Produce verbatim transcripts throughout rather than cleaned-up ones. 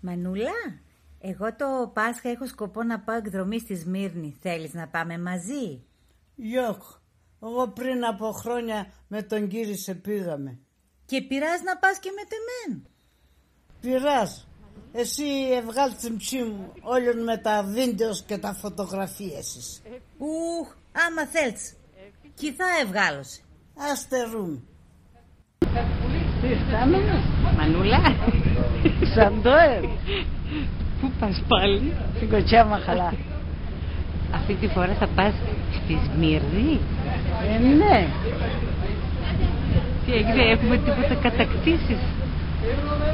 Μανούλα, εγώ το Πάσχα έχω σκοπό να πάω εκδρομή στη Σμύρνη. Θέλεις να πάμε μαζί; Γιοκ, εγώ πριν από χρόνια με τον Κύρι σε πήγαμε. Και πειράζ' να πας και μετ' εμέν; Πειράζ'. Εσύ εβγάλτς την ψή μ' όλον με τα βίντεος και τα φωτογραφίες εις. Ουχ, άμα θέλτς. Κι θα εβγάλω σε. Ας τερούμε. Μανούλα. Σαν το ε. Πού πας πάλι; Στην Κοτσιά Μαχαλά. Αυτή τη φορά θα πας στη Σμύρνη; Ε, ναι. Τι έγινε, έχουμε τίποτα κατακτήσεις;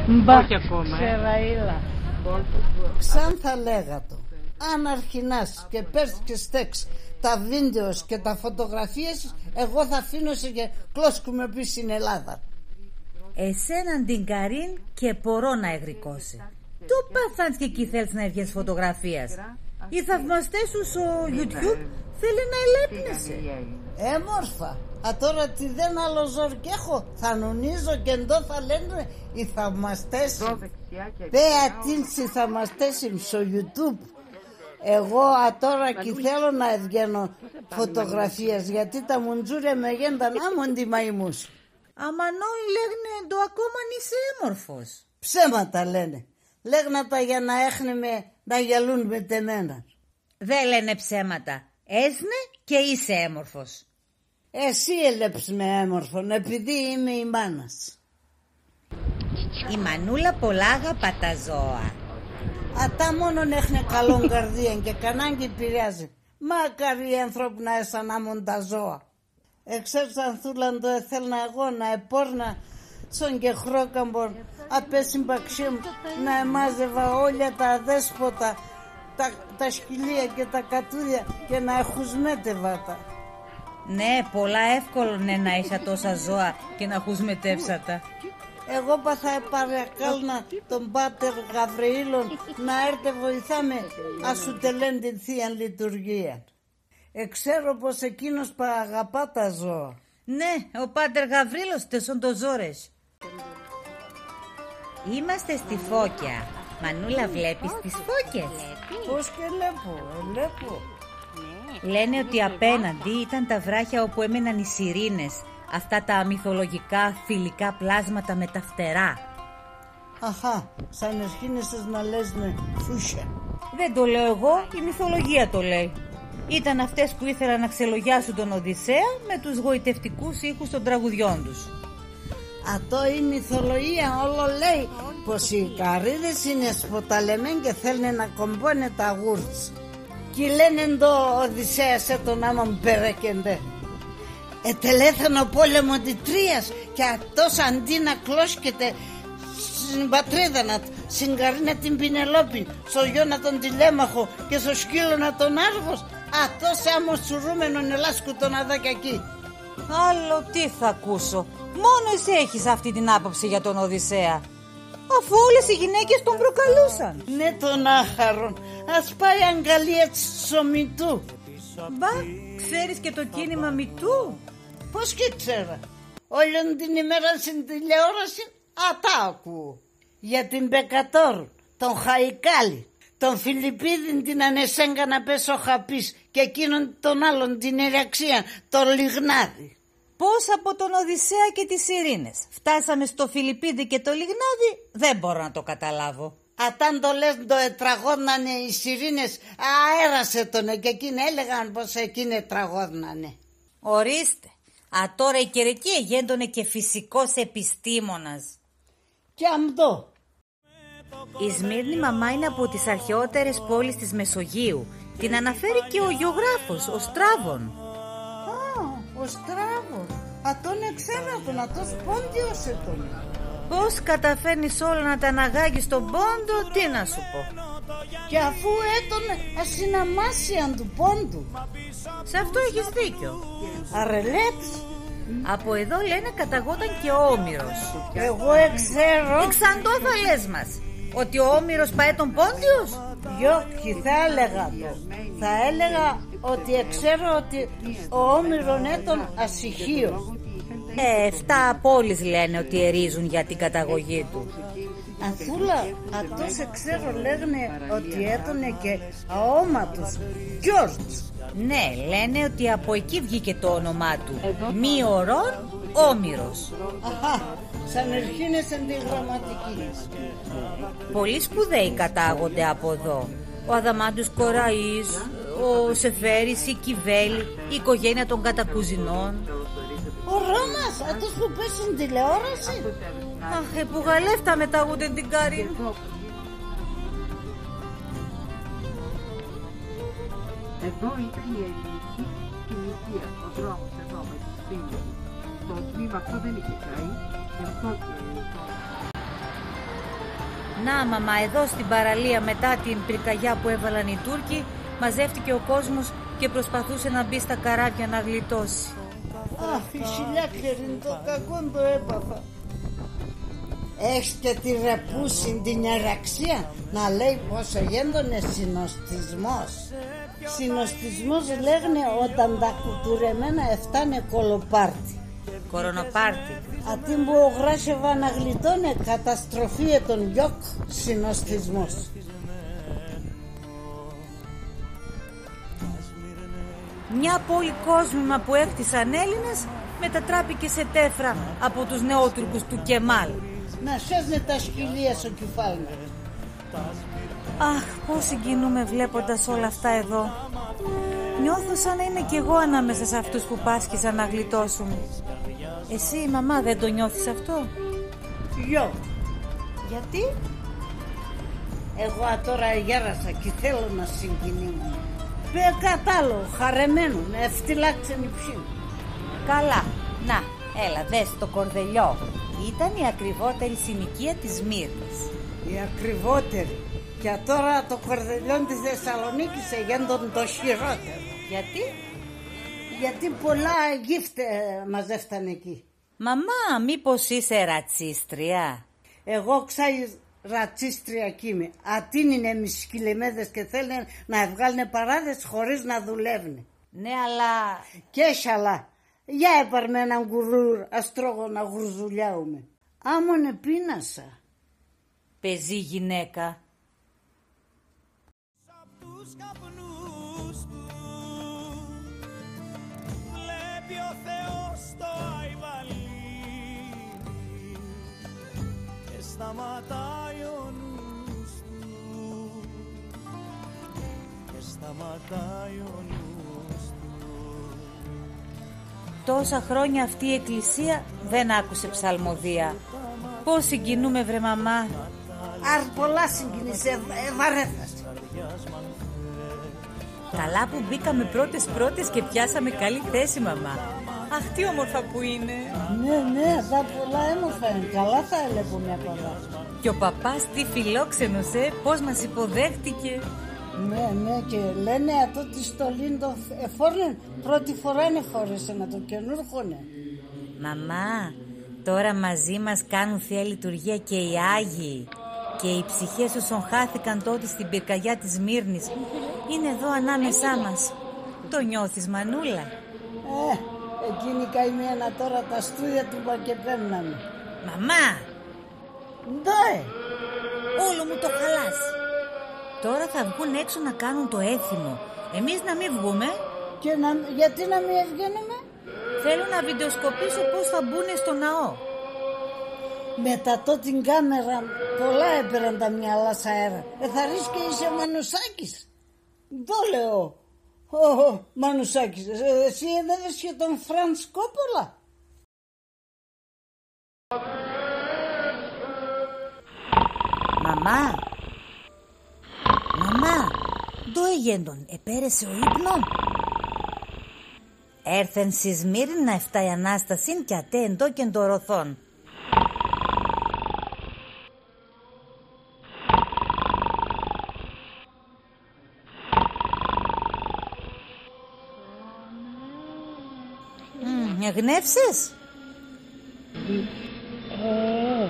Μπα, όχι ακόμα, ε. Ξεραΐλα. Ξαν θα λέγ' ατο. Αν αρχινάς και παίρτς και στέκ'ς τα βίντεος και τα φωτογραφίες, εγώ θα αφήνω σε και κλώσκουμαι πίσ' σην Ελλάδαν. Εσέναν την Καρίν και πορώ να εγροικώ σε. Ντο παθάντς και 'κι θέλτς να εβγαίντς φωτογραφίας; Οι θαυμαστές σου σο YouTube θέλ'νε να ελέπ'νε σε. Έμορφα. Ατώρα τιδέν άλλο ζόρ' 'κ' έχω, θα νουνίζω και ντο θα λέγ'νε οι θαυμαστές. Πέ ατείν' σοι θαυμαστές σοι σο YouTube. Εγώ ατώρα 'κι θέλω να εβγαίνω φωτογραφίας, γιατί τα μουντζούρια μ' εγένταν άμον τη μαϊμούς. Άμα νόι λέγ'νε ντο, ακόμαν είσαι έμορφος. Ψέματα λένε. Λέγ'ν' ατα για να έχ'νε με, να γελούν μετ' εμέναν. Δέ' λένε ψέματα. Έσ'νε και είσαι έμορφος. Εσύ ελέπ'ς με έμορφον, επειδή είμαι η μάνα σ'. Η Μανούλα πολλά αγαπά τα ζώα. Ατά μόνον έχ'νε καλόν καρδίαν και κανάν 'κι επηρεάζ'νε. Μάκαρ' οι άνθρωποι να έσ'ναν άμον τα ζώα. Εξέρτς, Ανθούλα, ντο εθέλ'να εγώ; Να επόρ'να σον Κεχρόκαμπον απέσ' σην παξίν μ', να εμάζευα όλια τα αδέσποτα, τα, τα σκυλία και τα κατούδια και να εχουσμέτευα τα. Ναι, πολλά εύκολον έν' να έχ'ς ατόσα ζώα και να χουσμετεύ'ς ατα. Εγώ πα θα επαρακάλ'να τον πάτερ Γαβριήλον να έρ'ται βοηθά με ας σουτελέν την Θείαν Λειτουργίαν. Εξέρω πως εκείνος πα αγαπά τα ζώα. Ναι, ο πάτερ Γαβρίλος τ' εσόν το ζόρ' έχ'. Είμαστε στη Φώκια. Μανούλα, βλέπεις τις φώκες; Πώς 'κ' ελέπω, ελέπω. Λένε ότι απέναντι ήταν τα βράχια όπου έμεναν οι Σιρήνες, αυτά τα μυθολογικά θηλυκά πλάσματα με τα φτερά. Αχά, ξαν ερχίνεσες να λες με φούσια. Δεν το λέω εγώ, η μυθολογία το λέει. Ήταν αυτές που ήθελαν να ξελογιάσουν τον Οδυσσέα με τους γοητευτικούς ήχους των τραγουδιών τους. Ατό η μυθολογία όλο λέει πως οι Ικαρίδες είναι εσποταλεμέν' και θέλ'νε να κομπών'νε τ' αγούρ'τς. 'Κι λένε ντο ο Οδυσσέας έτον άμον περέκεντε. Ετελέθεν ο πόλεμον τη Τρίας και ατός αντί να κλώσκεται σην πατρίδαν ατ', σην Καρίναν την Πηνελόπην, σο γιον ατον Τηλέμαχον και σο σκύλον ατον Άργος, ατός άμον τσουρούμενον ελάσκουτον αδά κι ακεί. Άλλο τι θα ακούσω; Μόνο εσύ έχεις αυτή την άποψη για τον Οδυσσέα. Αφού όλες οι γυναίκες τον προκαλούσαν. Ναι, τον άχαρον. Ας πάει αγκαλία τ' σο MeToo. Μπα, ξέρεις και το κίνημα MeToo; Πώς 'κ' εξέρ' ατο; Όλον την ημέραν σην τηλεόρασην ατά ακούω. Για την Πεκατόρ, τον Χαϊκάλη, τον Φιλιππίδην τίναν εσέγκαν απέσ' σο χαπίς και εκείνον τον άλλον την Εραξίαν, τον Λιγνάδη. Πώς από τον Οδυσσέα και τις Σιρήνες φτάσαμε στο Φιλιππίδη και το Λιγνάδη, δεν μπορώ να το καταλάβω. Ατάν ντο λες ντο ετραγώδ'νανε οι Σιρήνες, αέρας έτονε και εκείν' έλεγαν πως εκείν' ετραγώδ'νανε. Ορίστε, ατώρα οι Κερεκοί εγέντονε και φυσικός επιστήμονας. Και αμπτό. Η Σμύρνη, μαμά, είναι από τις αρχαιότερες πόλεις της Μεσογείου. Την αναφέρει και ο γεωγράφος, ο Στράβων. Α, ο Στράβων. Ατόν εξέρ' ατον, ατός Πόντιος έτον. Πώς καταφέρνεις όλα να τα αναγάγεις στον Πόντο, τι να σου πω. Και αφού έτον ασυναμάσιαν του Πόντου. Σ' αυτό έχεις δίκιο. Αρελέπ'ς; Από εδώ, λένε, καταγόταν και ο Όμηρος. Εγώ εξέρω. Εξαντό θα λες μας, ότι ο Όμηρος πα έτον Πόντιος; Γιοκ, 'κι θα έλεγα το. Θα έλεγα ότι εξέρω ότι ο Όμηρον έτον Ασυχίον. Ε, εφτά πόλεις λένε ότι ερίζουν για την καταγωγή του. Αθούλα, ατός εξέρω λέγ'νε ότι έτονε και αόματος, Γιόρτς. Ναι, λένε ότι από εκεί βγήκε το όνομά του. Μη ορών, Όμηρος. Αχά, σαν ερχίνες τη γραμματική. Πολλοί σπουδαίοι κατάγονται από εδώ. Ο Αδαμάντιος Κοραΐς, ο Σεφέρης, η Κιβέλη, η οικογένεια των Κατακουζινών. Ο Ρώμας, ατός που παίς' σην τηλεόρασην; Αχ, επουγαλεύτα μετάγουνε την Κάριναν. Εδώ ήταν η ελληνική σκηνικία. Ο δρόμος εδώ με τη Σφύλου. Το τμήμα αυτό δεν είχε καεί. Γι' αυτό και το... Να, μαμά, εδώ στην παραλία, μετά την πυρκαγιά που έβαλαν οι Τούρκοι, μαζεύτηκε ο κόσμος και προσπαθούσε να μπει στα καράβια να γλιτώσει. Αχ, η χιλιάκλερη, το κακόν το έπαθα. Έχ'ς και τη ρεπούσην την αιρεξίαν να λέει πόσο γέντονε συνωστισμός. Συνωστισμός λέγ'νε όταν τα κουτουρεμένα ευτάνε κολοπάρτι. Κορονοπάρτι. Ατείν' που ογράσευαν να γλιτών'νε, καταστροφή έτον, γιοκ, συνωστισμός. Μια πόλη κόσμημα που έκτισαν Έλληνες μετατράπηκε σε τέφρα από τους νεότουρκους του Κεμάλ. Να σέζ'νε τα σκυλία σο κιφάλ' να. Αχ, πώς συγκινούμαι βλέποντας όλα αυτά εδώ. Νιώθω σαν να είμαι κι εγώ ανάμεσα σε αυτούς που πάσχισαν να γλιτώσουν. Εσύ, μαμά, δεν το νιώθεις αυτό; Γιοκ. Γιατί; Εγώ ατώρα εγέρασα κι θέλω να συγκινούμαι. Πε κάτ' άλλο, χαρεμένον, ευτυλάξεν η ψή μ'. Καλά, να, έλα, δες το Κορδελιό. Ήταν η ακριβότερη συνοικία της Σμύρνης. Η ακριβότερη. Κι ατώρα το Κορδελιόν της Θεσσαλονίκης εγέντον το χειρότερο. Γιατί; Γιατί πολλά γύφτ' εμαζεύταν εκεί. Μαμά, μήπως είσαι ρατσίστρια; Εγώ ξάι ρατσίστρια 'κ' είμαι. Ατείν' είναι εμείς σκυλεμέδες και θέλ'νε να εβγάλ'νε παράδες χωρίς να δουλεύ'νε. Ναι, αλλά... Κι έχ' αλλά. Για έπαρ' με έναν κουρρούρ', ας τρώγω να γουρζουλιάουμαι. Άμον επείνασα. Πεζή γυναίκα. Απ' τους καπνούς του βλέπει ο Θεός το Αϊβαλί και σταματάει ο νους του, και σταματάει ο νους του. Τόσα χρόνια αυτή η εκκλησία δεν άκουσε ψαλμωδία. Πώς συγκινούμαι, βρε μαμά. Αρ πολλά συγκινείσαι, ε, ε, βαρέθα σε. Καλά που μπήκαμε πρώτες-πρώτες και πιάσαμε καλή θέση, μαμά. Αχ, τι όμορφα που είναι. Ναι, ναι, αδά πολλά έμορφα είναι. Καλά θα ελέπουμε απ' αδά. Και ο παπάς τι φιλόξενος, ε, πώς μας υποδέχτηκε. Ναι, ναι, και λένε ατό τη στολήν το εφ-, εφόρνεν. Πρώτη φοράν εφόρεσεν ατο, καινούρκον έν'. Μαμά, τώρα μαζί μας κάνουν Θεία Λειτουργία και οι Άγιοι. Και οι ψυχές όσων χάθηκαν τότε στην πυρκαγιά της Σμύρνης είναι εδώ ανάμεσά μας. Το νιώθεις, μανούλα; Ε, εκείνοι οι καημέν' ατώρα τα στούδια τούμπα και παίρν'νε. Μαμά! Ντο έν'; Όλο μου το χαλάς. Τώρα θα βγουν έξω να κάνουν το έθιμο. Εμείς να μη βγούμε; Και να, γιατί να μη εβγαίνομε; Θέλω να βιντεοσκοπήσω πώς θα μπούνε στο ναό. Με τ' ατό την κάμεραν πολλά έπαιραν τα μυαλά σ' αέρα. Εθαρρείς και είσαι Μανουσάκης; Ντο λέω; Ω, Μανουσάκης, ε, εσύ εδέβες και τον Φραντς Κόπολα; Μαμά! Μαμά! Ντο εγέντον, επέρεσαι ο ύπνον; Έρθεν ση Σμύρνην να ευτάει ανάστασην κι ατέ εντώκεν ντο ροθόν. Μμμ, εγνεύσες; Ε,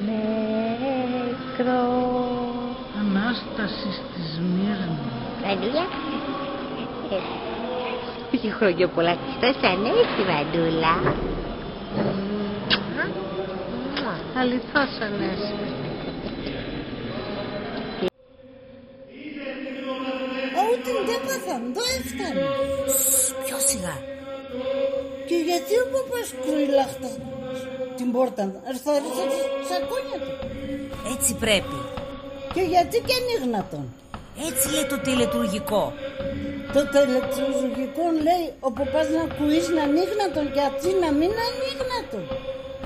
νεκρό. Ανάστασης ση Σμύρνην. Μανούλα. Έχει χρόνια πολλά. Χριστός Ανέστη, μανούλα. Αληθώς Ανέστη. Ντο έφτανε; Σσ, πιο σιγά. Και γιατί ο παπάς κρούει λάχτας την πόρταν; Ερθάρισα τα σακόνια του. Έτσι πρέπει. Και γιατί και ανοίγνατον; Έτσι λέει το τελετουργικό. Το τελετουργικό λέει ο παπάς να κουίζ' να ανοίγνατον και ατζή να μην ανοίγνατον.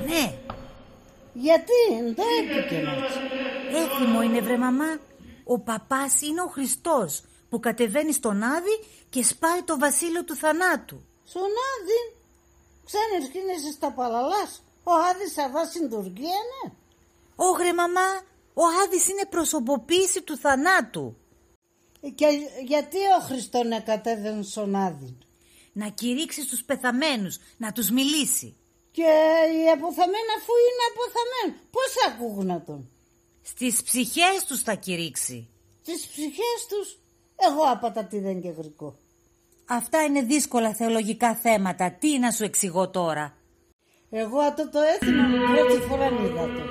Ναι. Γιατί, ντο έπικεν έτσι; Έθιμο είναι, βρε μαμά. Ο παπάς είναι ο Χριστός που κατεβαίνει στον Άδη και σπάει το βασίλειο του θανάτου. Σον Άδη; Ξαν ερχίνεσαι στα παλαλάς; Ο Άδης αδά σην Τουρκίαν, ναι. Ωχ, ρε μαμά, ο Άδης είναι προσωποποίηση του θανάτου. Και γιατί ο Χριστόν εκατέβεν σον Άδην; Να κηρύξει στους πεθαμένους, να τους μιλήσει. Και οι αποθαμέν' αφού είναι αποθαμέν', πώς ακούγνατον; Στις ψυχές τους θα κηρύξει. Στις ψυχές τους; Εγώ απ' ατά τιδέν 'κ' εγροικώ. Αυτά είναι δύσκολα θεολογικά θέματα. Τι να σου εξηγώ τώρα; Εγώ ατό το έθιμον πρώτη φοράν είδα το.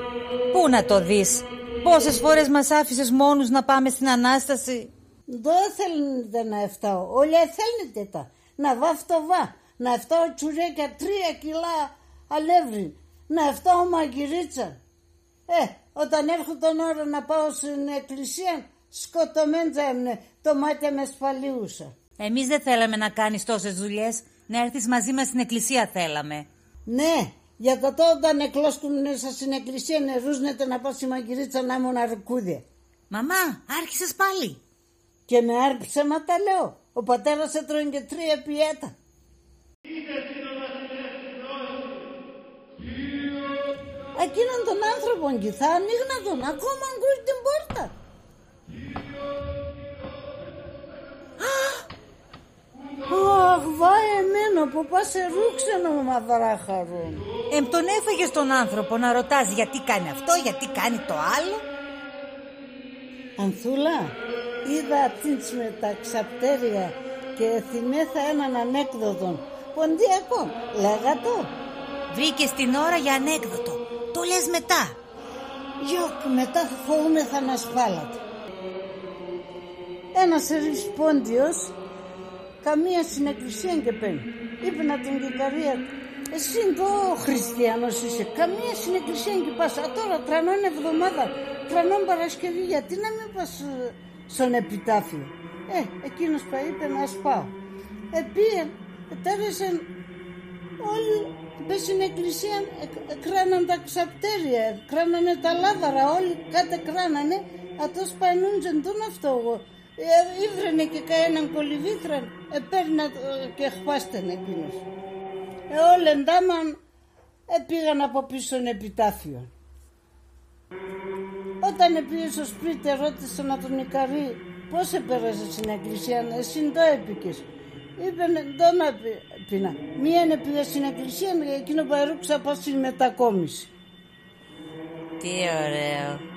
Πού να το δεις; Πόσες φορές μας άφησες μόνους να πάμε στην Ανάσταση; Ντο θέλνετε να ευτάω; Όλια εθέλνετε τα. Να βάφτω βά. Να ευτάω τσουρέκια τρία κιλά αλεύρι. Να ευτάω μαγειρίτσα. Ε, όταν έρχουτον ώρα να πάω σην εκκλησίαν, σκοτωμέντσα έμ'νε, το μάτια μ' εσπαλίουσα. Εμείς δεν θέλαμε να κάνεις τόσες δουλειές, να έρθεις μαζί μας στην εκκλησία θέλαμε. Ναι, για τ' ατό όταν εκλώσκουμ' εσά σην εκκλησίαν, ερούζνετε να πας ση μαγειρίτσα να ήμουν αρκούδια. Μαμά, άρχισες πάλι; Και με αρ ψέματα λέω; Ο πατέρας έτρωεν και τρία πιάτα. Εκείνον τον άνθρωπον 'κι θα ανοίγνατον, ακόμα αγκούει την πόρτα. Αχ, βάε εμέν, ο ποπάς ερούξεν ο μαυράχαρον. Εμ' τον έφαγες τον άνθρωπο, να ρωτάς γιατί κάνει αυτό, γιατί κάνει το άλλο. Ανθούλα, είδα ατείντς με τα ξαπτέρια και εθυμέθα έναν ανέκδοτον. Ποντιακόν, λέγ' ατο; Βρήκες την ώρα για ανέκδοτο. Το λες μετά. Γιοκ, μετά θα φοούμαι, θα ανασπάλλ' ατο. Ένας ερείς Πόντιος, καμία σην εκκλησίαν 'κ' επαίν'. Είπεν ατον και η Ικαρία: Εσύ ντο χριστιανός είσαι; Καμία σην εκκλησίαν 'κ' πας. Ατώρα τρανόν εβδομάδα, τρανόν Παρασκευή, γιατί να μη πας, ε, σον επιτάφιον; Ε, εκείνος πα είπεν: Ας πάω. Επήεν, ετέρεσεν, όλοι πα σην εκκλησίαν, ε, εκράναν τα ξαπτέρια, εκράνανε τα λάβαρα, όλοι κάτ' εκράνανε. Ατός πα ενούντσεν ντο να ευτώ εγώ. Ε, ήβρενε και καέναν κολυμβήθραν, επέρ' ατο, ε, και εχπάστεν εκείνος. Ε, όλ' εντάμαν, ε, επήγαν από πίσον σον επιτάφιον. Όταν επήεν σο σπίτ', ερώτεσεν ατον η Ικαρή: Πώς επέρασες σην εκκλησίαν, εσύ ντο έπηκες; Είπεν: Ντο να πι-, πίνα. Μίαν επήγα σην εκκλησίαν, εκείνο πα ερούξα πα σην μετακόμιση. Τι ωραίο.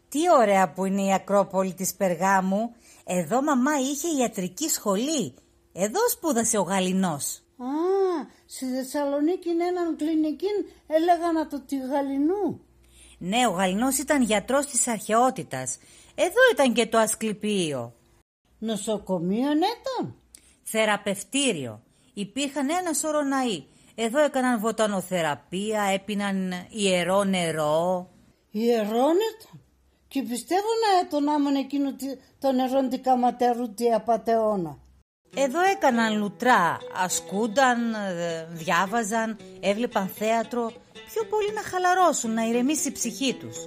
Τι ωραία που είναι η Ακρόπολη της Περγάμου. Εδώ, μαμά, είχε ιατρική σχολή. Εδώ σπούδασε ο Γαληνός. Α, ση Θεσσαλονίκην έναν κλινικήν ελέγαν ατο τη Γαληνού. Ναι, ο Γαληνός ήταν γιατρός της αρχαιότητας. Εδώ ήταν και το Ασκληπιείο. Νοσοκομείον έταν; Θεραπευτήριο. Υπήρχαν ένα σωρό ναοί. Εδώ έκαναν βοτανοθεραπεία, έπιναν ιερό νερό. Ιερόν έταν; Και πιστεύω να έτον άμον εκείνο τη-, το νερόν τη Καματερού, τη απατεώνα. Εδώ έκαναν λουτρά, ασκούνταν, ε, διάβαζαν, έβλεπαν θέατρο, πιο πολύ να χαλαρώσουν, να ηρεμήσει η ψυχή τους.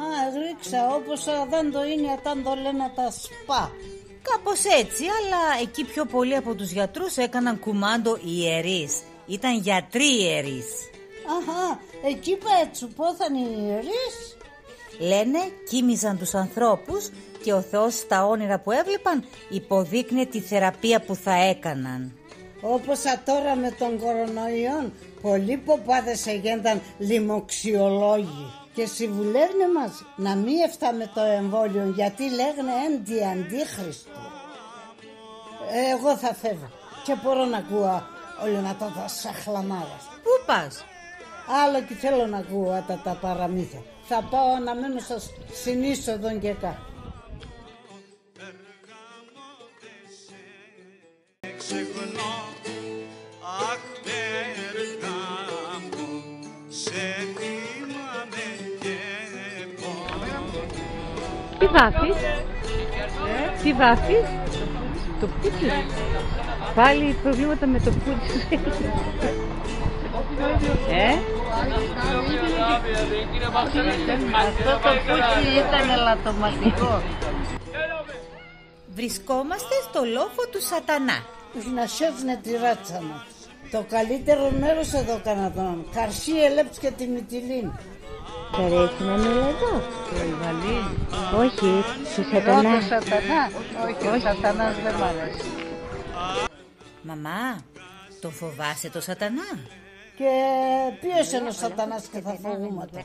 Α, εγροίξα, όπως αδά ντο είναι ατά ντο λένε τα σπα. Κάπως έτσι, αλλά εκεί πιο πολύ από τους γιατρούς έκαναν κουμάντο οι ιερείς. Ήταν γιατροί ιερείς. Αχά, εκεί πα ετσουπώθαν οι ιερείς; Λένε, κοίμιζαν τους ανθρώπους και ο Θεός στα όνειρα που έβλεπαν υποδείκνυε τη θεραπεία που θα έκαναν. Όπως ατώρα με τον κορονοϊόν, πολλοί ποπάδες εγένταν λοιμωξιολόγοι. Και συμβουλεύ'νε μας να μη ευτάμε το εμβόλιο, γιατί λέγ'νε έν' τη Αντίχριστου. Ε, εγώ θα φεύω. 'Κ' επορώ να ακούω όλον ατά τα σαχλαμάρας. Πού πας; Άλλο 'κι θέλω ν' ακούω ατα τα παραμύθια. Θα πάω να μένω σας, σην είσοδον και κα. Ξεχνώ, αχ, Περγάμο, σε θυμάμαι και πονώ. Τι βάφεις; Ε; Τι βάφεις; Το πούτσο. Πάλι προβλήματα με το πούτσο. Ε; Αυτό το πούτσο ήταν ελαττωματικό. Βρισκόμαστε στο λόφο του Σατανά. Ουίνα σέρτς νε τη ράτσα μ'. Το καλύτερο μέρος εδώκαν ατον. Καρσί ελέπτς και τη Μυτιλήν. Σ' αρέσει, μανούλα, εδώ; Το Αϊβαλί; Όχι, του Σατανά. Εδώ το Σατανά; Όχι, ο Σατανάς δεν μ' αρέσει. Μαμά, τον φοβάσαι το Σατανά; Και ποίος έν' ο Σατανάς και θα φοβούμ' ατον;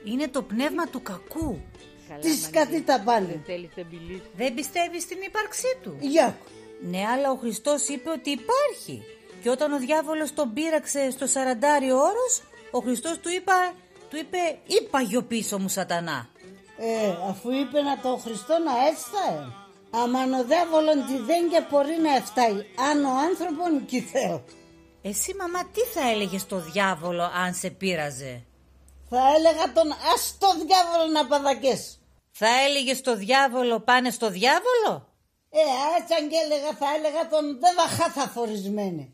Είναι το πνεύμα του κακού. Καλά, τι σκατίτα πάνε. Δεν θέλεις να μιλήσεις. Δεν πιστεύεις στην ύπαρξή του; Γιάκ. Ναι, αλλά ο Χριστός είπε ότι υπάρχει. Και όταν ο διάβολος τον πείραξε στο σαραντάρι όρος, ο Χριστός του είπα-, του είπε: «Είπα γιοπίσο μου, Σατανά.» Ε, αφού είπεν ατο ο Χριστόν, αέτσ' θα έν'. Άμαν ο διάβολον τιδέν 'κ' επορεί να ευτάει, αν ο άνθρωπον 'κι θέλ'. Εσύ, μαμά, τι θα έλεγες στο διάβολο αν σε πείραζε; Θα έλεγα τον: «Ας το διάβολο να παδακές.» Θα έλεγες στο διάβολο: «Πάνε στο διάβολο»; Ε, αέτσ' αν 'κ' έλεγα, θα έλεγα τον: «Δέβα χάθ' αφορισμένε.»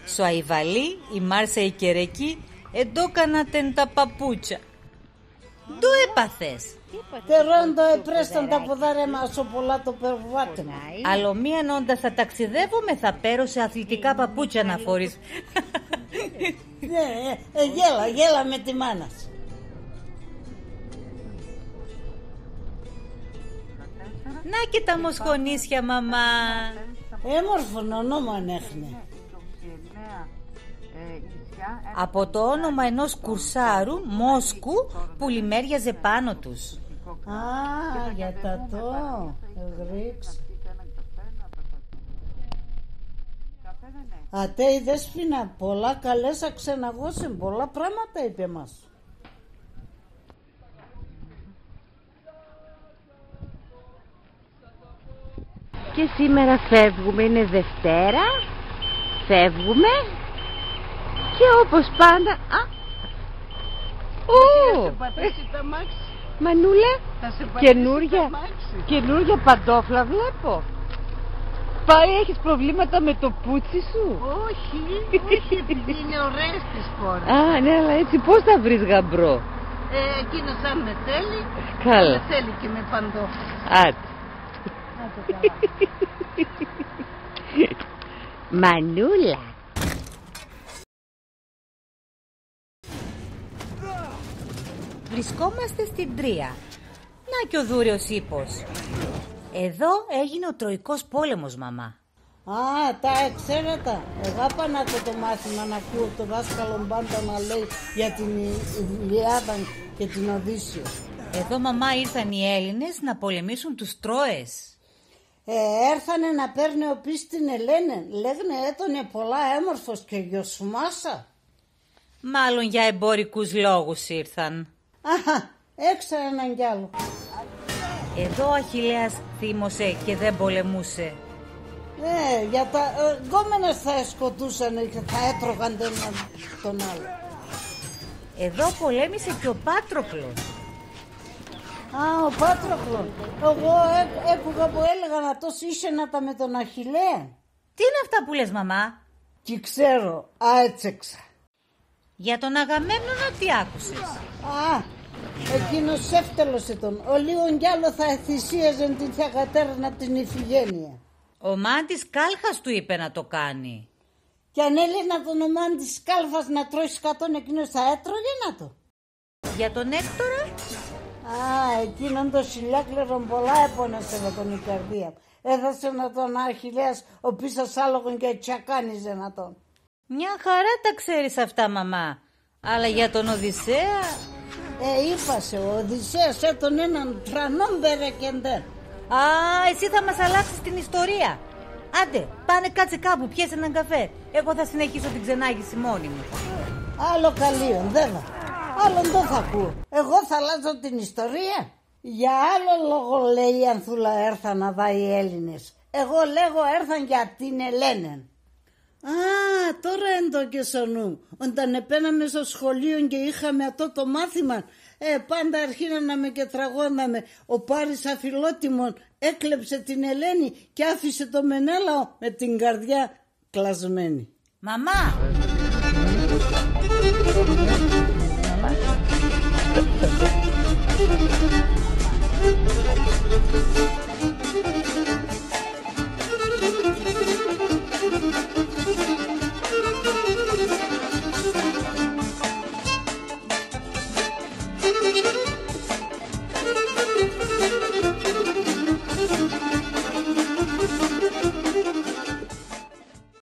Σο Αϊβαλί, η Μάρσα η Κερεκή, εντώκαν ατεν τα παπούτσια. Ντο έπαθες; Τερόν ντο επρέσταν τα ποδάρια μ' άσο πολλά το περβάτημα. Άλλο μίαν όντα θα ταξιδεύομε, θα παίρω σε αθλητικά παπούτσια να φορείς. Ναι, ε, ε, γέλα, γέλα με τη μάνα σ'. Να και τα μοσχονίσια, μαμά. Έμορφον ονόμαν έχ'νε. Από το όνομα ενός κουρσάρου, Μόσκου, που λημέριαζε πάνω τους. Α, για τ' ατό. Εγροίξ'. Ατέ, η Δέσποινα, πολλά καλέσσα ξεναγώσεν, πολλά πράματα είπεν μας. Και σήμερα φεύγουμε, είναι Δευτέρα. Φεύγουμε. Και όπως πάντα, α, ου! Θα σε πατήσει το αμάξι. Μανούλα, θα σε πατήσει το καινούρια, αμάξι. Καινούρια παντόφλα βλέπω. Πάλι έχεις προβλήματα με το πούτσι σου; Όχι, όχι, επειδή είναι ωραίες τις φόρες. Α, ναι, αλλά έτσι πώς θα βρεις γαμπρό; Ε, εκείνος αν με θέλει, καλά, με θέλει και με παντόφλα. Άντε. Μανούλα. Βρισκόμαστε στην Τρία. Να και ο Δούρεος Ύπος. Εδώ έγινε ο Τροικός Πόλεμος, μαμά. Α, τα εξέρ' ατα. Εγάπαν ατό το μάθημα, να ακούω το δάσκαλον πάντα να λέει για την Ι-, Ιλιάδα και την Οδύσσεια. Εδώ, μαμά, ήρθαν οι Έλληνες να πολεμήσουν τους Τρώες. Ε, έρθανε να παίρ'νε οπίσ' την Ελένεν. Λέγ'νε έτονε πολλά έμορφος και γιος Μάσα. Μάλλον για εμπορικούς λόγους ήρθαν. Αχά, έξα έναν κι άλλο. Εδώ ο Αχιλλέας θύμωσε και δεν πολεμούσε. Ε, για τα, ε, γκόμενα θα σκοτούσανε και θα έτρωγαν τον, τον άλλο. Εδώ πολέμησε και ο Πάτροκλος. Α, ο Πάτροκλον. Εγώ έ-, έκουγα που έλεγαν ατός ήσεν ατα με τον Αχιλλέα. Τι είναι αυτά που λες, μαμά; 'Κι ξέρω, αέτσ' έξα. Για τον Αγαμέμνονα τι άκουσες; Α, εκείνος εύτελος έτον. Ολίγον κι άλλο θα εθυσίαζεν την θυγατέραν ατ' την Ηφιγένεια. Ο μάντης Κάλχας του είπε να το κάνει. Κι αν έλεγ' ατον ο μάντης Κάλχας να τρώει σκατόν, εκείνος θα έτρωγεν ατο; Για τον Έκτορα; Α, εκείνον τον σιλιάκλερον πολλά επόνεσεν ατον η καρδία μ'. Έδασεν ατον ο Αχιλλέας οπίσ' ας άλογον και τσακάνιζεν ατον. Μια χαρά τα ξέρεις αυτά, μαμά. Αλλά για τον Οδυσσέα; Ε, είπα σε, ο Οδυσσέας έτον έναν τρανόν μπερεκεντέν. Α, εσύ θα μας αλλάξεις την ιστορία. Άντε, πάνε κάτσε κάπου, πιες έναν καφέ. Εγώ θα συνεχίσω την ξενάγηση μόνη μου. Άλλο καλλίον, δέβα. Άλλο ντο θα ακούω. Εγώ θα αλλάζω την ιστορία. Για άλλο λόγο, λέει, η Ανθούλα έρθαν αδά οι Έλληνες. Εγώ λέγω έρθαν για την Ελένεν. Α, τώρα εντώκες ο νου μ'. Όταν επέναμε σο σχολείον και είχαμε ατό το μάθημαν, ε, πάντα αρχίναναμε και τραγώδαμε: «Ο Πάρης αφιλότιμον έκλεψε την Ελένη και άφησε το Μενέλαο με την καρδιά κλασμένη». Μαμά!